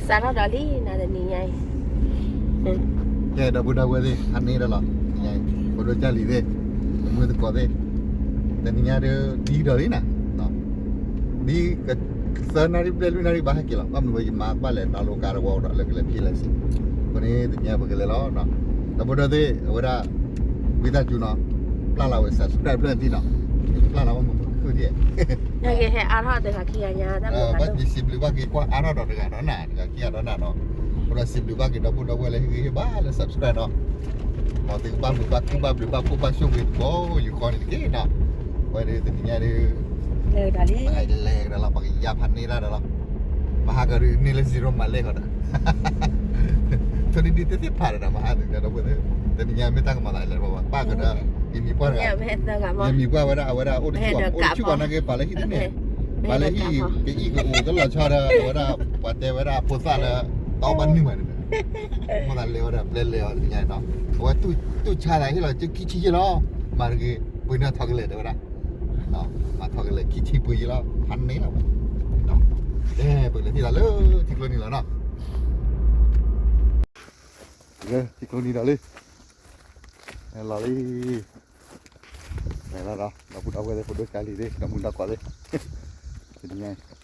စးထီၣ်ဒီးလံနၤတနံၤညါအံၤ, ကဲ ဒီပုၢ်ဒီဝဲၢ်သ့ၣ် ဟါန့ၣ်ဒီးလီၤ, ဖိဒိၣ်ကၢ်လံၤသ့ၣ်, မုၢ်သကိးသ့ၣ်, တနံၤညါဒီး ဒ်ဒီးလံနၤ, ဒ်ကသၢနၣ်ရံၣ်ဘျဲၣ်လွံၢ်နၣ်ရံၣ်ဘၣ်ဟဲက့ၤလီၤ, ဘၣ်မနုၤဝဲယမါဘၣ်လဲၤ download ကါတဝီဒီး လၢကလဲၤဖံးလဲၤစံး, အဃိန့ၣ် တနံၤညါပကလဲၤလီၤ, ဒီပုၢ်ဒီဝဲၢ်သ့ၣ် အဝဲဒၣ် ဝံသးစူၤနီၤ, ပျၢ်လီၤဝဲ subscribe ဖျၢၣ်သံနီၤ, ပျၢ်လီၤဝဲမုၢ်မုၢ်ခုၣ်ဒံး ဟဲက့ၤဟဲအါထီၣ်တဂၤခံဂၤညါ တၢ်မုၢ်ဂၤဒိၣ် ဘၣ်စံးဘျုးဘၣ်က့ၤကွၢ်အါထီၣ်ဒီးတဂၤဒီးနၤတဂၤခံဂၤဒီးနၤနီၤ, အဃိဒီးစံးဘျုးဘၣ်က့ၤဒီပုၢ်ဒီဝဲၢ်လၢဟ့ၣ်ဂံၢ်ဟ့ၣ်ဘါလၢ subscribe နီၤ, မ်သုကဘၣ်ဘျုးဘၣ်ဖှိၣ်ဘၣ်ဘျုးဘၣ်ဖှိၣ်ဘၣ်ဆိၣ်ဂ့ၤကိးယုၢ်ဃီန့ၣ်တက့ၢ်နီၤ, အဝဲဒီးတနံၤညါဒီး လဲၤကဒီးလံ လဲၤကဒီးလီၤ ပကယါဖးန့ၢ်တၢ်ဒီးလီၤ, မဟါကဒုးန့ၢ်လၢ zero မၤလဲၣ်ဃီဒီး ထိၣ်ဒံဒံသ့ၣ်သ့ၣ်ဖးဒီး မဟါဒီး တနံၤညါမ့ၢ်တၢ်ကမၤသးလဲၣ် ပဘၣ်ကဒီး ယမံၤပှၢ်တဂၤ, ယမံၤပှၢ်ဝဲဒၣ် အဝဲဒၣ်အိၣ်တဆူၣ် အိၣ်တဆူၣ်ဘၣ်နာ်က့ ပာ်လၢဟံၣ်ဒ်န့ၣ်, ပာ်လၢဟံၣ် ကအံၣ်ကအိၣ်တလီၤဆီဒီး အဝဲဒၣ် ပှၤတဲဝဲဒၣ်ဖိသၣ်လၢ တအီၣ်ဘၣ်နုာ်မးန့ၣ်, ဖိသၣ်လဲၤဝဲဒၣ် ပျဲလဲၤအီၤတနံၤညါနီၤ, အဝဲတူၢ်ဆါသးဟ့ၣ်လီၤ ကခံဆံယဲၢ်လီၤ, မၤတဂ့ၤ ပှ့ၤန့ၢ်ထီၣ်ကလဲာ်တဲဝဲဒၣ် မၤထီၣ်ကလဲာ်ခံဆံပှ့ၤယဲၢ်လီၤ ဖးန့ၢ်လီၤဝဲ, ကဲ ပကလဲၤထံၣ်သးလၢထံကျိနံၤလီၤနီၤ, လၢထံကျိနံၤဒီးလံ, လီၤလံ, လဲၤလီၤဒီး ဒီပုၢ်ဒီဝဲၢ်သ့ၣ် ဖိဒိၣ်ကၢ်လံၤသ့ၣ် ဒီမုၢ်ဒီကီးသ့ၣ်, တ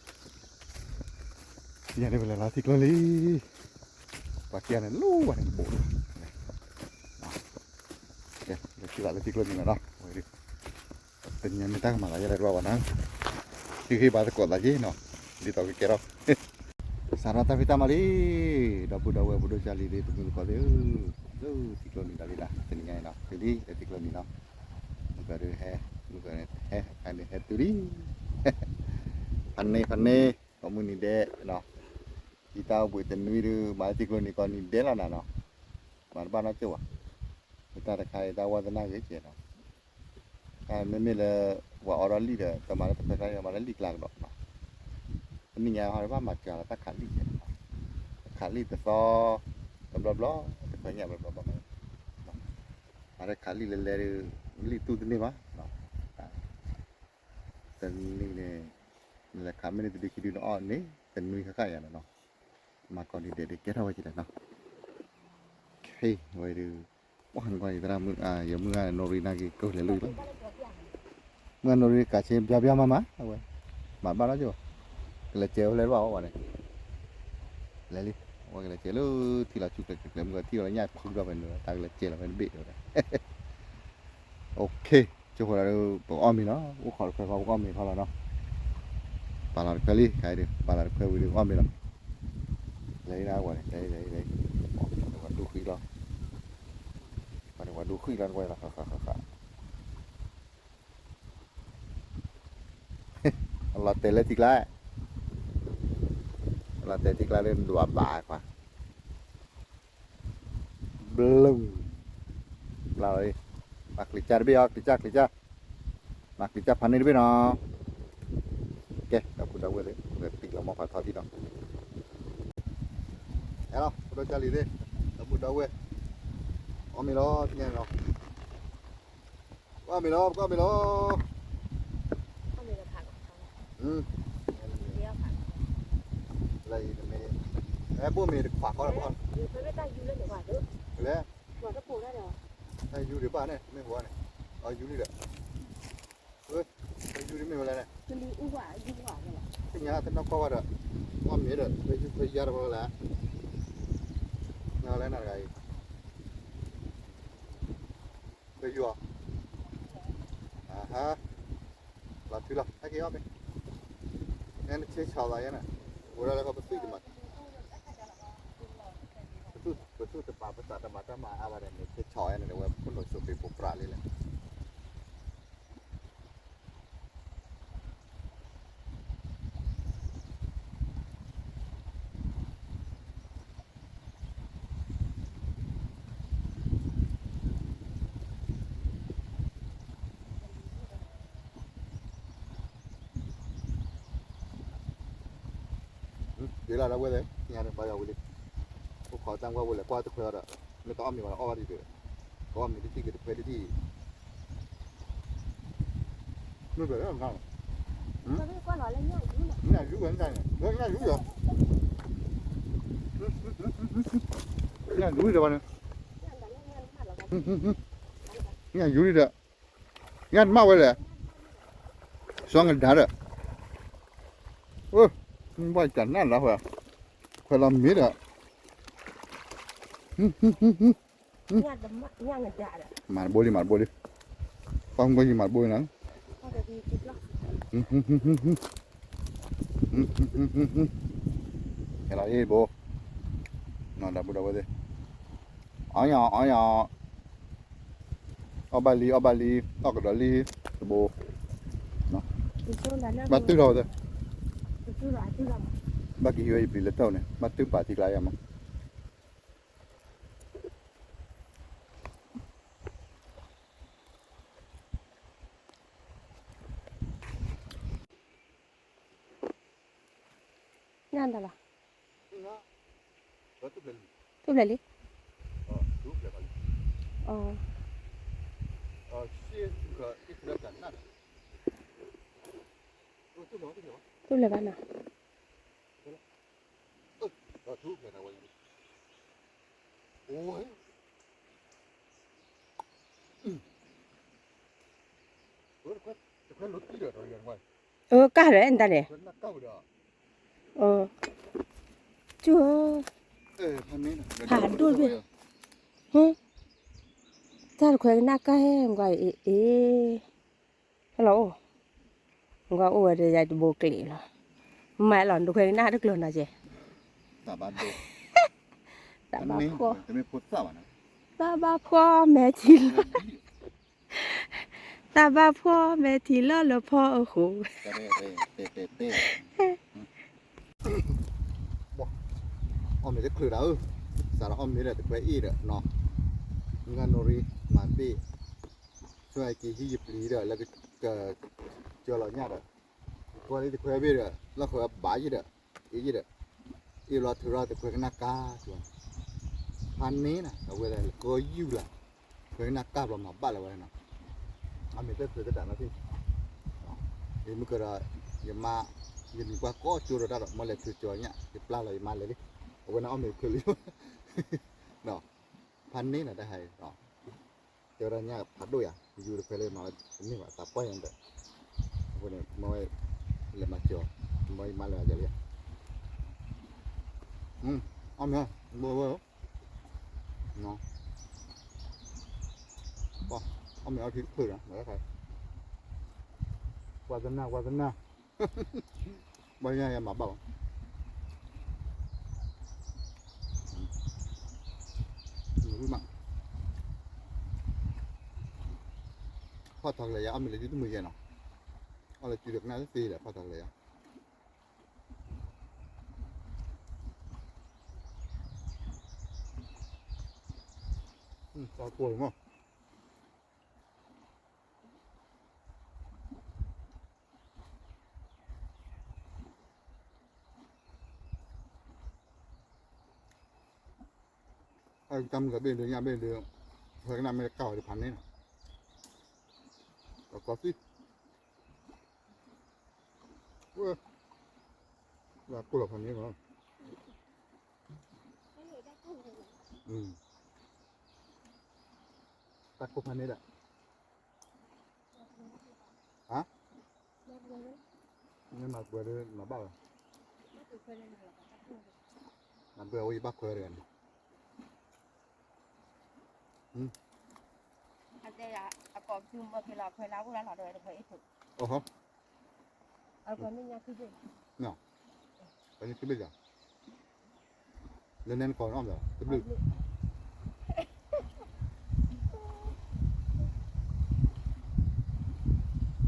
နံၤညါ တနံၤညါန့ၣ်ပလဲၤလီၤထံကျိလံ, ပှၤခံဂၤန့ၣ် လိၣ်ဝဲန့ၣ် ကပိာ်လီၤ, ကဲ လဲၤထံၣ်သးလၢထံကျိနံၤလီၤနီၤ, တနံၤညါမ့ၢ်တၢ်ကမၤသးယဲၢ်တၢ်တဘၣ်ဘၣ်နီၤ, ဟ့ၣ်ဂံၢ်ဘါသကိးသးက့ၤနီၤ, ဒ်သိးကကဲထီၣ် စးထီၣ်တၢ်ဖံးတၢ်မၤလံ, ဒီပုၢ်ဒီဝဲၢ် ဖိဒိၣ်ကၢ်လံၤသ့ၣ် တမုၢ်တကိးသ့ၣ်ဧၢ, လၢထံကျိနံၤဒီးလံဒၣ် တနံၤညါအံၤနီၤ, တုၤလံလၢထံကျိနံၤနီၤ, မုၢ်ကီၤဒုးဟဲ မုၢ်ကီၤန့ၣ်ဟဲ အန့ၣ်ဟဲတုၤလံ, ဖးန့ၢ် ဖးန့ၢ် ကိးမုၢ်နံၤဒဲးနီၤ, ယတၢ်အိၣ်ဘှံးတနွံဒုး မၤလၢထံကျိနံၤကီးနံၤဒဲးလီၤနၤနီၤ, မၤတဘၣ်နီတစဲးဘၣ်, ယတၢ်တခါအံၤ တၢ်ဝါသနာဂ့ၤကဲနီၤ, မ့မ့ၢ်လၢ ပှၤအိးထီၣ်လံၣ်ဒီး ကမၤလၢတခွဲခါအံၤ မၤလၢလံာ်ကျါကဒီးနီၤ, တနံၤညါဟီဒီးဘၣ်မၤစှၤလီၤတၢ်ခးလံာ်ကဲနီၤ, တခးလံာ်တသီ တဘျီဘျီ တခွဲညၣ်ဘျီဘျီဘၣ်မး, မၤလၢခးလံာ်လဲၤလဲၤဒုး လံာ်တူၢ်တန့ၢ်ဘၣ်, တနံၤန့ၣ် နလဲၤခးမ့ၢ်န့ၣ်တဒုခံဒုနအီၣ်န့ၣ် တနွံဃၣ်ဃၣ်ယၤလီၤနီၤ, မၤကီးနံၤဒဲးဒုးကဲထီၣ်ဝဲကလဲၣ်နီၤ, ခဲအံၤဝဲဒုး ပှၤနကွၢ်ယသရၣ်မုၣ် ယမုၢ်ဂၤနီၣ်ရံၣ်နာ်က့ၤ ကလဲၤလၢလီၤ, မုၢ်ဂၤနီၣ်ရံၣ် ကးဆ့ပျါပျါမးမး အဝဲ မၤဘၣ်နီတစဲးဘၣ်, ကလဲၤစဲးဝဲဖဲလဲၣ်တဘၣ်ဝဲန့ၣ်, လဲၤလံ, အဝဲကလဲၤစဲးလၢထံလီၤဆူၣ်ကျဲၤကျဲၤ မုၢ်ဂၤထံၣ်ဝဲလၢညၣ်ဖုးဒီးဖဲန့ၣ် တၢ်ကလဲၤစဲးလီၤဖဲတဘ့ၣ်ဝဲဒၣ် OK, ကၠိဃိးဒီး ပကအီၣ်မ့ၤလီၤ, အိၣ်ခိးတခွဲဃီ ပကအီၣ်မ့ၤခီလီၤနီၤ, ပာ်လီၤတခွဲလံ ခါအံၤဒုး ပာ်လီၤတခွဲဝံၤဒုး အီၣ်မ့ၤလီၤ, လဲၤလံနၤဝဲန့ၣ် လဲၤလံ လဲၤလံ လဲၤလံ, ပှၤဒူဃံလီၤ, ပှၤန့ၣ်ပှၤဒူဃံလီၤ နကွၢ်လီၤ ဃးဃးဃးဃး အလီၤတဲာ်လၢထံကျါ, အလီၤတဲာ်ထံကျါလၢဒွးဘးခွါ, ဘျုး, ဘျါလီၤ, မၤကလံၤကၢ်တဘ့ၣ်အီၤ ကလံၤကၢ် ကလံၤကၢ်, မၤကလံၤကၢ်ဖးန့ၢ်တဘ့ၣ်နီၤ, ကဲ ဒီပုၢ်ဒီဝဲၢ်သ့ၣ် ပကတံၢ်လီၤမီၢ်ဖးထီသံနီၤ, ဟဲလီၤ ဖိဒိၣ်ကၢ်လံၤသ့ၣ် ဒီပုၢ်ဒီဝဲၢ်, အီၣ်မ့ၤလီၤ သ့ၣ်ညါန့ၣ်လီၤ. ပကအီၣ်မ့ၤလီၤ ပကအီၣ်မ့ၤလီၤ. လၢအံၤတမ့ၢ် ဟဲဘိၣ်မ့ၤတခွးဃီလီၤ ပအီၣ်, လဲၣ်, တၢ်ယူၤဒံးဘၣ်န့ၣ် မ့ၢ်ဝဲန့ၣ်, အယူၤလံဒီး, တၢ်ယူၤဒံးမ့ၢ်ဝဲလဲၣ်န့ၣ်, သ့ၣ်ညါတနီၢ်ကီၢ်ဘၣ်ဒီး, ပအီၣ်မ့ၤဒီး ပယူၤခွဲးယါတဘျီလဲၣ်, နလဲၣ်နတဂၤအံၤ ပယူၤအီၤ, အဟါ, လီၤထုလီၤ ဟဲက့ၤအီၣ်မ့ၤ, နဆ့ဆီသးယဲန့ၣ်, အိၣ်ဒၣ်လၢပသွံၣ်တမၤ, ပသွံၣ်တပာ်ပသးတမၤတၢ်မၤအါဘၣ်ဒီး နဆ့ဆီယဲန့ၣ် ဝဲပလိာ်စိာ်ပ့ၤပိာ်ပြးလံလဲၣ်. ဒ်လၢဒၣ်ဝဲလဲၣ် ညါဒီးဘါယွၤဝံၤလံ, အိၣ်ခိးတၢ်ကွၢ်ဝဲလဲၣ် ကွၢ်တခွဲအီၤဒီး, မ့ၢ်တအီၣ်မ့ၤဘၣ်ဒီးအီၣ်ဘၣ်ဒံးဒီး, ကအီၣ်မ့ၤတထံၣ်က့ၤတခွဲတထံၣ်, မ့ၢ်ဘၣ်လၢ, ညၣ်ယူၤဝဲန့ၣ်, ညၣ်ယူၤယီၤ, ညၣ်ယူၤယီၤ, ညၣ်ယူၤယီၤ, ညၣ်ယူၤဒီးဘၣ်န့ၣ်, ညၣ်ယူၤဒီး, ညၣ်တမၣ်ဝဲလဲၣ်, စီၤနဒါဒီး, ဘၣ်ကနၣ်လၢခွဲး, ခွဲးလီၤမ့ၢ်ဒီး, မၤတဘိလံ မၤတဘိလံ, ပှၤမုၢ်ကီၢ်ယံၤမၤတဘိလံနၤ, ဟဲလီၤအံၤဘိ, နီၢ်ဒီပုၢ်ဒီဝဲၢ်သ့ၣ်, အီၣ်ညါ အီၣ်ညါ, အီၣ်ဘၣ်လံ အီၣ်ဘၣ်လံ, အီၣ်ကဒီးလံ, တဘိ, ဘၣ်တုၢ်ထီၣ်ဝဲသ့ၣ်, ဘၣ်ကဟံးဝဲယပျံၤလၢထီၣ်န့ၣ် ဘၣ်တုၢ်ပာ်ထံကျါယၤမး ညၣ်တၢ်လီၤ, ထူၣ်ဖျဲးလံ, ထူၣ်ဖျဲးဘၣ်နီၤ, အကၢ်ဒီးနတၢ်န့ၣ်, ကၢ်, ဖးဒိၣ်တဘ့ၣ်, တၢ်တခွဲကနၣ်ကၢ်ဟဲကွၢ်အံၤ, ဟဲလီၤအိၣ်, ကွၢ်အိၣ်ဝဲဒီးယၤတဘိကျဲးလီၤ, မၤလီၤနတခွဲကနၣ်တကျိၤနီၤကဲ, တၢ်ဘၣ်ဖှီၣ်, တၢ်ဘၣ်ဖှီၣ်မဲာ်ထံလီၤ တၢ်ဘၣ်ဖှီၣ်မဲာ်ထံလီၤလၢဖီအဃိ, အီၣ်မ့ၤတချုးဒၣ်ဧၢ, စးထီၣ်အီၣ်မ့ၤဒီးတခွဲအ့ၣ်ဒီးနီၤ, မုၢ်ဂၤနိရံ မၤဘ့ၣ်, ဆိက့ၤဟံးယပျံၤဒီးလၢက, က, ကၢလီၤညၣ်ဒီး, ကွၢ်လၢတခွဲဘ့ၣ်ဒီး လီၢ်ဃၢၤဘၣ်ယဲဒီး, အ့ၣ်ယဲဒီး, အ့ၣ်ဘျီထုးထီၣ်တခွဲကနၣ်ကၢ်, ဖးန့ၣ်နီၤ အဝဲဒၣ်လၢကီယုၢ်လၢ်, တခွဲကနၣ်ကၢ်ဘျီမၤဘၣ်လၢၤဝဲနီၤ, အီၣ်မ့ၤတချုးတတၢ်နီတထံၣ်, ယမုၢ်ကဒီး, ယမါ, ယမံၤပှၢ်ကိးကၠိဒီးတၢ်ဒီး မ့ၢ်လဲၤထုးကၠီညၣ် ယပျၢ်လီၤယမါလဲၤလံ, အဝဲန့ၣ်အီၣ်မ့ၤတချုးလံ, ဖးန့ၣ်နီၤတၢ်ဟးအံၤ တဲဝဲဒၣ်ညၣ်ဖးဒိၣ်ယၤ ယူၤတခွဲလၢမၤဝဲတန့ၢ်ဘၣ် သးပှၢ်ယၤဒီး, အဃိန့ၣ် မ့ၢ်ဝဲ, လဲၤမၤစၢၤ, မ့ၢ်ယမါလဲၤမၤစၢၤလံ, အီၣ်မ့ၤ, ဘိဝဲ, အီၣ်မ့ၤအီထံတဖျၢၣ်ဒီး, ဝါသနာ ဝါသနာ ဘၣ်ညါယမၤဘၣ်လီၤ, ဝံၤမး, ဖီၣ်ထီၣ်ကလဲာ်ယၤ အီၣ်မ့ၤလၢစုတမုာ်ယဲၢ်နီၤ, အီၣ်လၢစုဒီးကနၣ်သ့လၢဖီၣ်ထီၣ်ကလဲာ်ယၤ, တၢ်ကိၢ်မး အတၢ်မုၢ်ဂၤဘ့ၣ်ဒုး ညၣ်ဘ့ၣ်ဒုး, ဟဲကနၣ်မ့ၢ်တကၢ်ဝဲဒၣ်ဖးန့ၣ်နီၤ, ကီသံၣ်, ဝဲ, လၢကိၢ်လီၤဖးန့ၣ်နီၤ, တၢ်ကိၢ်ဖးန့ၣ်ဒီး, ဟါ, မ့ၢ်မၤပှဲၤဒီးမၤဘၣ်လီၤ, မၤပှဲၤဝဲယဘၣ်ခွဲးဝဲတဂၤန့ၣ်, အတဲယၤ, အကိးပသူမၢက့ၤလီၤခွဲးလၢအိၣ်လၢလီၤဒီးတခွဲးအ့ၣ်ဖိ, အိ, အခွဲးမ့ၢ်ညါခံဘ့ၣ်, ညါခံဘ့ၣ်ယၤ, လၢနဲနကိးန့ၣ်အီၣ်မ့ၤလီၤ တဘျုးပှၤန့ၣ်လီၤဘၣ်နီၤ,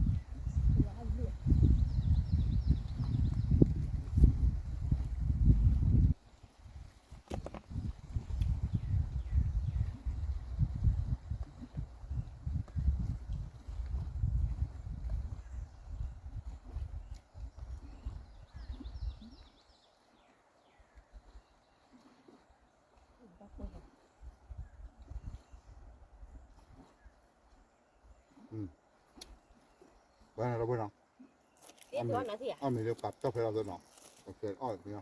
အီၣ်မ့ၤလၢပာ်ပျီၢ်ဖဲလီၤသနီၤ, အီၣ်မ့ၤလၢပာ်ပျီၢ်ဖဲလီၤသနီၤ, အီၣ်မ့ၤလၢပာ်ပျီၢ်ဖဲလီၤသနီၤ,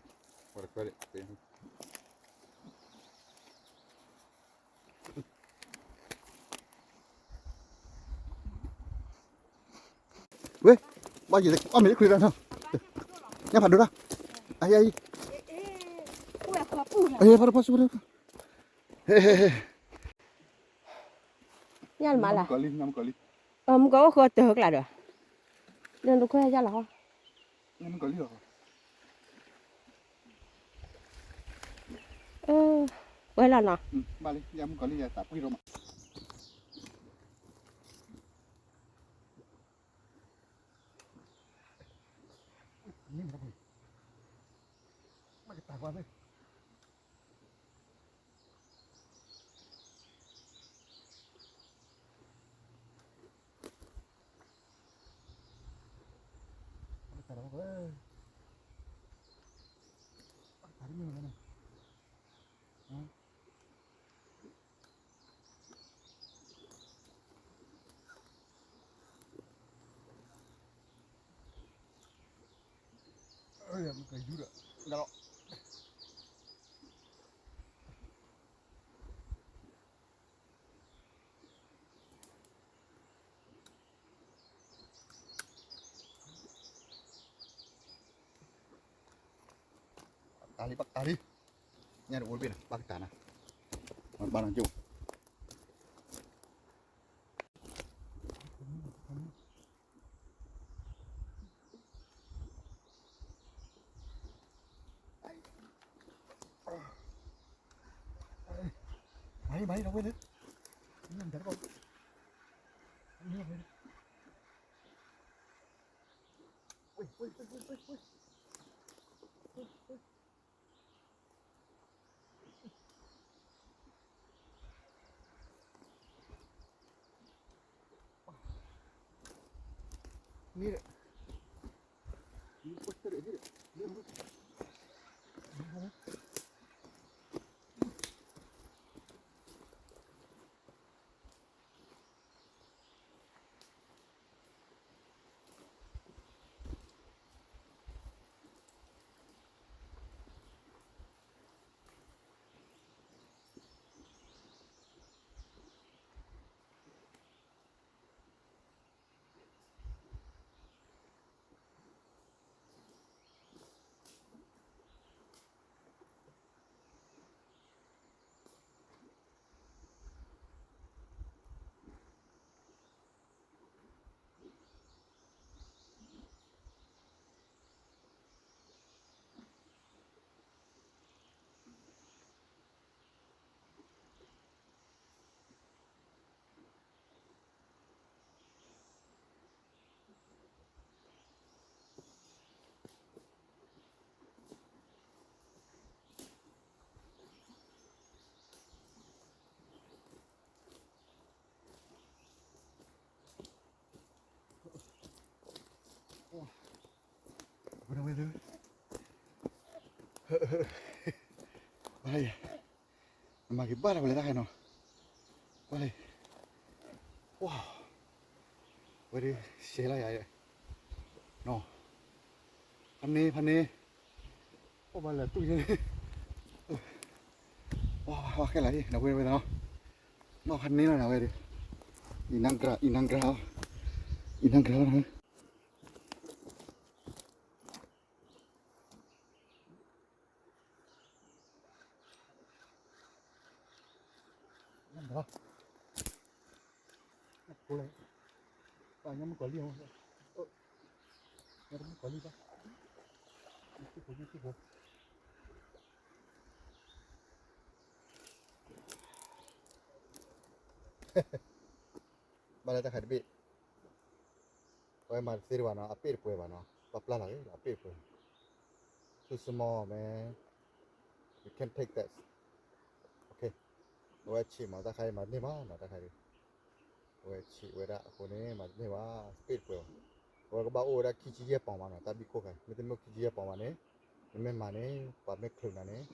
ပှၤတခွဲးဒံး ဝဲ, ဘၣ်ယဲအီၣ်မ့ၤလၢခရံာ်တၢ်နီၤ, ညၣ်ဖးဒိၣ်တၢ်, အယအံၤ, အယဖးဒိၣ်ဖီၣ်ဆူၣ်ဖီၣ်, ဟဲဟဲဟဲ, ညၣ်လၢမၤလၢ, မုၢ်ကီၤအိၣ်ဃီတၢၢ်ကျါဒီး, နတခွဲးယၢ်လီၤဟီ, ဝဲလီၤနီၤ. ပကတၢ်လံ ပကတၢ်လံ, ညၣ်တအိၣ်တဘ့ၣ်နီၤ ပကတၢ်နၤ, ဘၣ်နီၤကၠိၣ်. မၤလံ မၤလံ ဒီပုၢ်ဝဲၢ်သ့ၣ်, မၤလံ ဒီပုၢ်ဝဲၢ်သ့ၣ်, ဝဲ ဝဲ ဝဲ ဝဲ ဝဲ ဝဲ မ့ၢ် မၤက့ၤဘၣ်လၢပလဲၤတၢ်ဟဲနီၤ, ကွၢ်လံ, ဝါ, ဝဲဒၣ်ရှဲလၢယၤ, နီၤ, ဖးန့ၢ် ဖးန့ၢ်, အိၣ်ဘၣ်လၢတူၢ်ယဲ, ဝါ ဝါ ခဲလၢာ်လံ နဝဲဝဲနီၤ, မ့ၢ်ဖးန့ၢ်လီၤနဝဲဒၣ်, အံနါကြၤ အံနါကြၤ, အံနါကြၤလီၤနၤ. ဘၣ်လၢတၢ်ခါတဘ့ၣ် ပဝဲမၤတသ့တဘၣ်နီၤ, အပ့ၣ်တပှဲၤဘၣ်နီၤ, ပပျၢ်လီၤက့ၤ အပ့ၣ်တပှဲၤ, too small man, you can't take that, okay, အဝဲဆံးမး တၢ်ခါအံၤမၤတန့ၢ်ဘၣ်နီၤ, တၢ်ခါအံၤ, အဝဲဆံးဝဲဒၣ်အဃိန့ၣ် မၤတန့ၢ်ဘၣ်, ပ့ၣ်တပှဲၤဘၣ်, အဝဲကဘၣ်အိၣ်ဝဲဒၣ်ခံဆံယဲၢ်ပီၢ်မးနီၤ, တၢ်ဘံၣ်ခိၣ်ခါ, မ့တမ့ၢ်ခံဆံယဲၢ်ပီၢ်မးန့ၣ်, နမ့ၢ်မၤန့ၣ် ပှၤမ့ၢ်ချုးနၤန့ၣ်,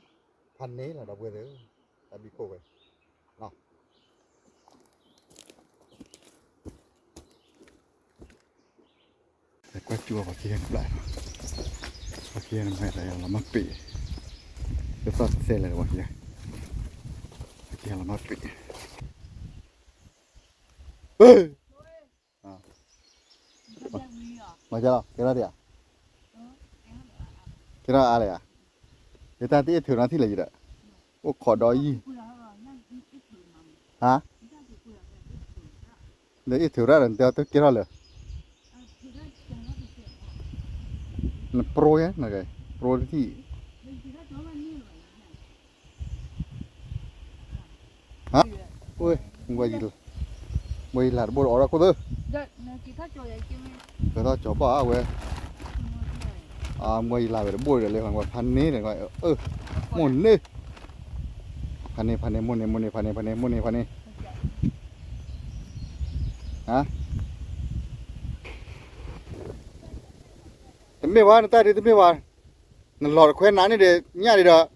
ဖးန့ၢ်လီၤဒီပုၢ်ဝဲၢ်သ့ၣ်, တၢ်ဘံၣ်ခိၣ်ဝဲ ကွၢ်စူၣ်အီၤပှၤခံဂၤတဘျီ, ပှၤခံဂၤန့ၣ်မ့ၢ်တၢ်ယၤလီၤမၢ်ပ့ၣ်, ကသီၣ်သဲလဲၣ်ပှၤခံဂၤ, ပှၤခံဂၤလီၤမၢ်ပ့ၣ်, ပှၤ ကဲလီၤ ကဲထီၣ်ဒံးဧါ, ကဲထီၣ်အါလဲၣ်ဧါ, ယတၢ်တအ့ၣ်ထုးနီတထံၣ်လၢၤယဒီး, အိၣ်ခိးဒီးယံၢ်, ဟါ, ဒီးအ့ၣ်ထုးရၣ်ဒီး နတဲအီၤတကဲထီၣ်လၢၤ, နပြိယဲ, ပြိတထံၣ် ဟါ, ဝဲ, ဝဲယလၢ်တဘိၣ်ဒီးအီၣ်ဒီးခိၣ်သၢ, ကဲထီၣ်ကၠီၤဘၣ်အဝဲ, ဝဲယလၢ်ဝဲတဘိၣ်ဒီးလၢ ဖးန့ၢ်ဒီး, မိၢ်န့ၢ်, ဖးန့ၢ် ဖးန့ၢ် မိၢ်န့ၢ် မိၢ်န့ၢ် ဖးန့ၢ် ဖးန့ၢ် မိၢ်န့ၢ် ဖးန့ၢ်, ဟါ, တမ့ၢ်ဝဲ နတၢ်ဒ်တမ့ၢ်ဝဲ, နလီၤတခွဲနၤန့ၣ်ဒီး ညၣ်ဒံးဒီး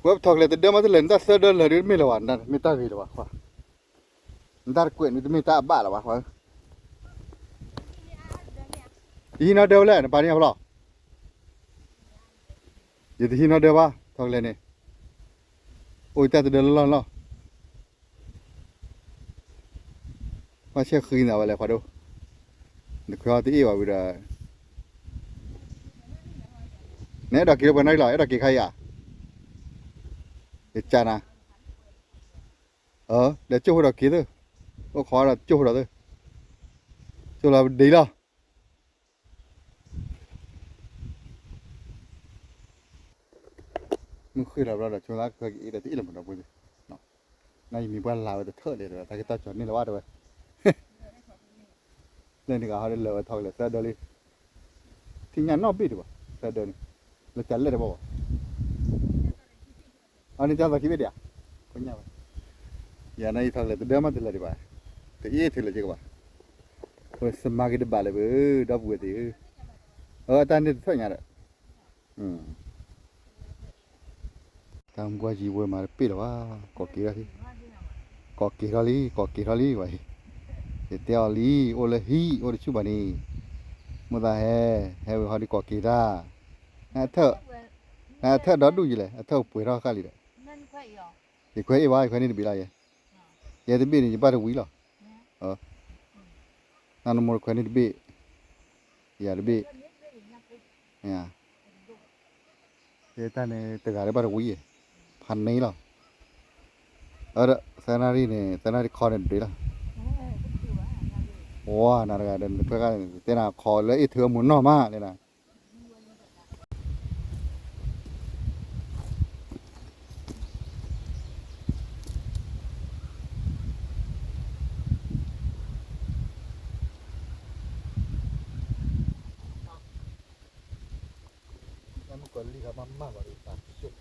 ဝဲပထီၣ်ကလဲၤတဒၢမးတလၢာ် နတၢ်သၢဒၢလၢာ်ဒ်တမ့ၢ်လၢၤဘၣ်, နတၢ်မ့ၢ်တၢ်ဂ့ၤလၢၤဘၣ်, နတၢ်တကွဲးန့ၣ်တမ့ၢ်တၢ်အဘၣ်လၢၤဘၣ်, ယဟံးနီၢ်ဒၢဝဲလဲၣ် နပာ်န့ၢ်အဖျီၣ်, ယတဟံးနီၢ်ဒၢဘၣ် ထီၣ်ကလဲၤန့ၣ်, အိၣ်ယတၢ်တဒၢလီၢ်လီၢ် ဘၣ်ဆဲဃံသးဝဲလဲၣ် ခွါဒိၣ်, နခွဲးအီၤတအ့ၣ်ဘၣ်ဝံၤဒီး, နအဲၣ်ဒိးက့ၤလၢပှဲၤနီၣ်လီၤ အဲၣ်ဒိးက့ၤခါအံၤဧါ, ယကနၤ, ဒီးကၠိၣ်ဖိဒီးက့ၤသၢ, အိၣ်ခိးဒီးကၠိၣ်ဖိဒီးသၢ, ကၠိၣ်လီၤပဒံးလီၤ မုၢ်ဃ့ၢ်လီၤဘျီဒီး ဆိသးက့ၤအံၤဒီးတအ့ၣ်လၢမုၢ်ဒီပုၢ်သ့ၣ်, နယမံၤပှၢ်လၢ်ဝဲတထၢၣ်လဲၣ်ဒီး တၢ်က့ၤတီၢ်ကၠီၤန့ၢ်လၢၤဘၣ်တဲဝဲ, လၢန့ၣ်ကဟီဒီးလၢာ်ဝဲထီၣ်ကလဲၤသၢဒၢလံ, ထံၣ်ညၣ်နီၣ်ဘ့ၣ်ဒံးဘၣ် သၢဒၢန့ၣ်, လၢကလဲၣ်တဘၣ်ဘၣ် အန့ၣ်တၢ်သီခံဘ့ၣ်ဒံးဧါ, ကညၣ်ဝဲ, ယၤန့ၣ်ယထီၣ်ကလဲၤတဒၢမးတလၢာ်ဒံးဘၣ်, တအ့ၣ်ထုးလၢာ်က့ၤကဘၣ်, ပစမါက့ၤတဘၣ်လၢၤဘၣ်, ဒီပုၢ်ဝဲၢ်သ့ၣ်ဧၢ, အတၢ်န့ၣ်တထၢၣ်ညါဒီး တၢ်မုၢ်ကွၢ်ယံၤဝဲမၤတပ့ၢ်လၢၤဘၣ်, ကိးက့ၤထီၣ်လံ, ကိးက့ၤထီၣ်လံ, ကိးက့ၤထီၣ်လံဝဲ, ယတဲအီၤလံ, အိၣ်လၢဟံၣ် အိၣ်တဆူၣ်ဘၣ်န့ၣ်, မိၣ်သးဟဲ, ဟဲဝဲဟီဒုးကိးက့ၤတၢ်, နအထၢၣ်ဒီဒူၣ်ယလဲၣ်, အထၢၣ်ပှဲၤထီၣ်ဃၣ်လံဒီး, ယခွဲးအ့ၣ်ဘၣ် ယခွဲးန့ၢ်တဘ့ၣ်လီၤယဲ, ယဲတဘ့ၣ်န့ၣ် ယဘၣ်တဝံၤလီၤ, နနမိၢ်တခွဲးန့ၢ်တဘ့ၣ်, ယၤတဘ့ၣ်, ယတၢ်န့ၣ်တဂၤလၢဘၣ်တဝံၤ, ဖးန့ၢ်လီၤ, အဒီးသၢနၣ်ရံၣ်န့ၣ် သၢနၣ်ရံၣ်ခီန့ၣ်တဒုလီၤ, ဝါနၤတဂၤဒီး နခွဲးဃၣ်န့ၣ် တဲနၤခီလၢအ့ၣ်ထုးအမိၢ်နီၢ်မးလဲၣ်နၤ မုၣ်ကီၤလံၢ်ခါမးမၢ်ဘၣ်ဒီးသးကၠိၣ်,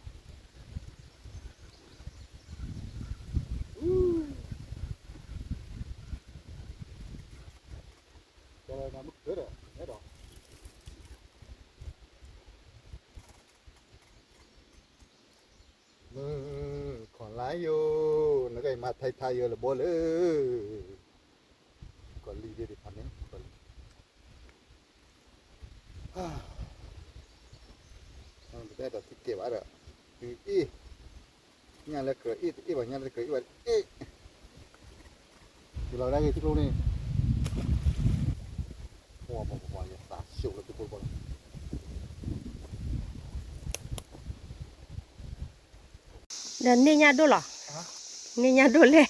ကဲလၢနမုၣ်ကတၢၢ်ဒီး အဲၣ်ဒိး မုၣ်ကီၤလံၢ်ယိၤ, နကမၤထဲးထါယိၤလၢဘိလၢ, ကီၤလံၢ်ဒ်ဖးန့ၣ် ကီၤလံၢ်, ပတဲဒီးထံကဲဘၣ်ဒီး, အ့ၣ်, ညၣ်လၢကြၢးအ့ၣ်တအ့ၣ်ဘၣ် ညၣ်လၢတကြၢးအ့ၣ်ဘၣ်အ့ၣ်, ယလီၤဒၣ်ဂ့ၤထံကျိန့ၣ်, ပှၤပှၤပှၤယသးဆူၣ်လၢတဘိဘိလီၤ ဒီးန့ၢ်ညၣ်ဒိၣ်လီၤ, န့ၢ်ညၣ်ဒိၣ်လဲၣ်,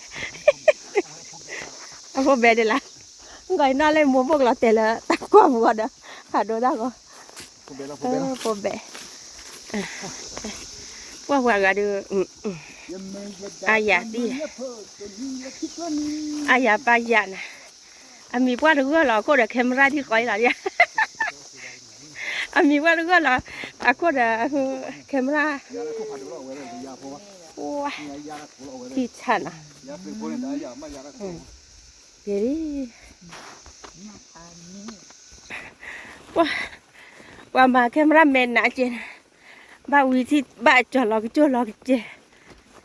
အဖိဘဲဒ်လၢ, ဂီၤအံၤနီၢ်လၢမိၢ်ဘိၣ်ကလီၤတဲာ်လၢတၢ်ကွၢ်ပူၤအီၤဒီး, ဖးဒိၣ်တၢ်ဂီၤ, ဖိဘဲ, ပှၢ်ပှၢ်ဂၤဒီး, အါယၤသံ, အါယၤပၢ်ယၤနၤ, အမံၤပှၢ်တဂၢၢ်လီၤ အခိၣ်ဒီး camera ထံဃီအံၤလီၤ, အမံၤပှၢ်တဂၢၢ်လီၤ, အခိၣ်ဒီး camera, ထံဆၣ်နၤ, ယဲဒၣ်, ပှၤမၤ camera man နၤကဲ, ဘၣ်ဝံၤထံၣ်ဘၣ်ကၠီၤလီၤကကၠိၣ်လီၤက,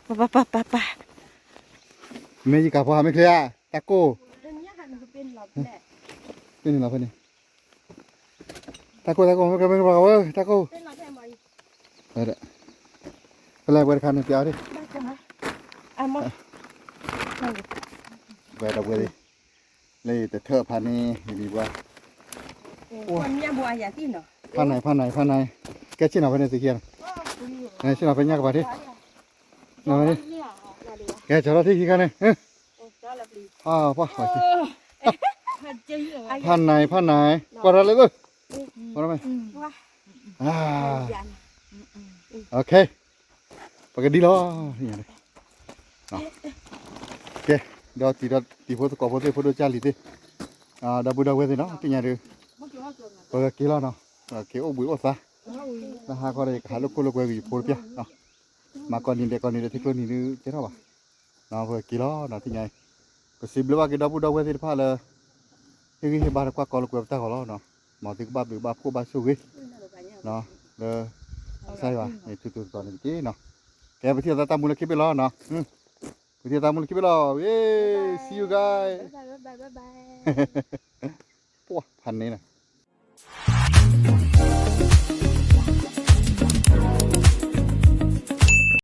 ပပပပပ, မ့ၢ်ယကၤဖီမ့ၢ်ချ့ဧါ, တၢ်ကိၢ်, ဖဲန့ၣ်လီၤဖဲန့ၣ်, တၢ်ကိၢ်တၢ်ကိၢ်မ့ၢ်ကဲမ့ၢ်ကပၤဝဲ, တၢ်ကိၢ်, ဖဲလဲၣ်ဝဲတခါန့ၣ်ပျးအီၤဒ်, ဝဲဒီးဝဲ, လၢတထၢၣ်ဖးန့ၣ် ယဘံၤပှၤ, ဖးနံၤ ဖးနံၤ ဖးနံၤ, ကဲဆ့ၣ်နီၤဖဲန့ၣ်သုခံဂၤန့ၣ်, ဆ့ၣ်နီၤဖဲညၣ်ကပၤထံၣ်, ကဲကၠီထီၣ်ထံၣ်ခံခါန့ၣ်, ဖးနံၤ ဖးနံၤ ကွၢ်ထီၣ်လၢသၢ, ကွၢ်ထီၣ်မ့ၢ်, ပကဒ်လီၤ, ကဲ, ဒီးတံၤဖိသကိးဖိသ့ၣ် ဖိဒိၣ်ကၢ်လံၤသ့ၣ်, ဒီပုၢ်ဒီဝဲၢ်သ့ၣ်နီၤ သ့ၣ်ညါဒီး, ပကက့ၤလီၤနီၤ, က့ၤအိၣ်ဘှံးအိၣ်သါ, လၢဟါခီဒီး ယကဟးလိာ်ခိၣ်လိာ်ကွဲက့ၤယဖိတပျၢ်, မၤကိးနံၤဒဲးကိးနံၤဒီး ထံကျိနံၤဒုးတဲထီၣ်ဘၣ်, ပကက့ၤလီၤနီၤ သ့ၣ်ညါအံၤ, ပစံးဘျုးဘၣ်က့ၤဒီပုၢ်ဒီဝဲၢ်သ့ၣ်တဖၣ်လၢ ဟ့ၣ်ဂံၢ်ဟ့ၣ်ဘါဒီးကွၢ်ကီလိာ်ကွဲပတၢ်ဂီၤလီၤနီၤ, မ်သုကဘၣ်ဘျုးဘၣ်ဖှိၣ်ဘၣ်ဆိၣ်ဂ့ၤ, လၢ ကစၢ်ယွၤန့ၣ် ထူးထူးတီၤတီၤန့ၣ်တက့ၢ်နီၤ, ကဲ ပထံၣ်လိာ်သးတၢ်မူလၢခံဘ့ၣ်လီၤနီၤ, ပထံၣ်လိာ်သးတၢ်မူလၢခံဘ့ၣ်လီၤ, see you guys, ပှၤဖးန့ၣ်လီၤ